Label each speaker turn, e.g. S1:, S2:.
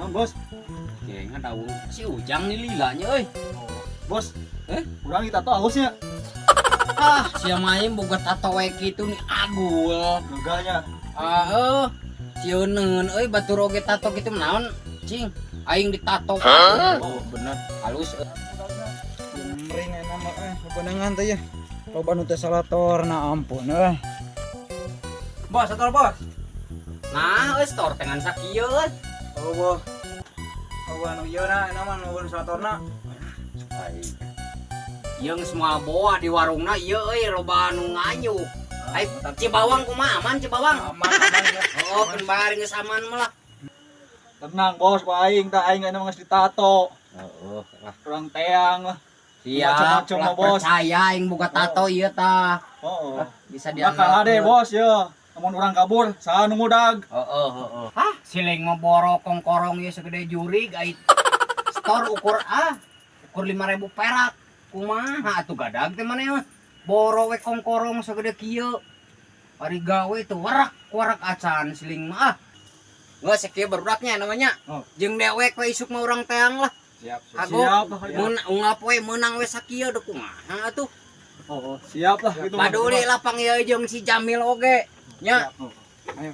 S1: Naon, Bos?
S2: Kayaknya daun si Ujang nih lilanya euy.
S1: Oh, Bos.
S2: Eh?
S1: Urang ditato alusnya.
S2: Ah, sia main boga tato we kitu nih agul.
S1: Gagahnya.
S2: Ah, eh. Sieuneun euy batur oge tato kitu naon? Cing, aing ditato.
S1: Oh, bener.
S2: Halus euy.
S3: Mering enak mah bebenangan teh ya. Loba nu teu salator na ampun euy. Bos, setor bos.
S2: Nah, euy store tengan sakieu euy.
S3: Oh, boh. Oh, anu ieu na enak mah nu salatorna.
S2: Ieu geus moal boa di warungna ieu euy loba anu nganyuk. Ai Cibawang kumaha aman Cibawang?
S3: Aman aman ya.
S2: Oh, keun bari geus aman mah lah.
S1: Tenang, Bos, ku aing tah aing anu geus ditato.
S2: Heeh, lah.
S1: Urang teang lah.
S2: Siap,
S1: Macam-macam
S2: lah
S1: mah, Bos.
S2: Percaya aing boga tato ieu tah.
S1: Oh.
S2: Bisa
S1: Bakal ade,
S2: diandalkeun.
S1: Bos, ya. Lamun urang kabur, saha nu ngudag?
S2: Heeh. Hah, siling mah boro kongkorong ieu segede jurig ai store ukur ah, ukur 5000 perak. Kumaha atuh gadag teh maneh mah. Boro we kongkorong segede kieu. Ari gawe teu warak warak acan siling mah ah. Geus sakieu barudaknya namanya.
S1: Oh.
S2: Jeung dewek we isuk mah urang teang lah.
S3: Siap, siap.
S2: Kagok.
S1: Siap lah. Ya.
S2: Mun unggal poe meunang we sakieu deuk kumaha atuh.
S1: Oh, siap lah gitu.
S2: Paduli lah pang ieu jeung si Jamil oge. Nya.
S1: Oh.
S3: Ayo.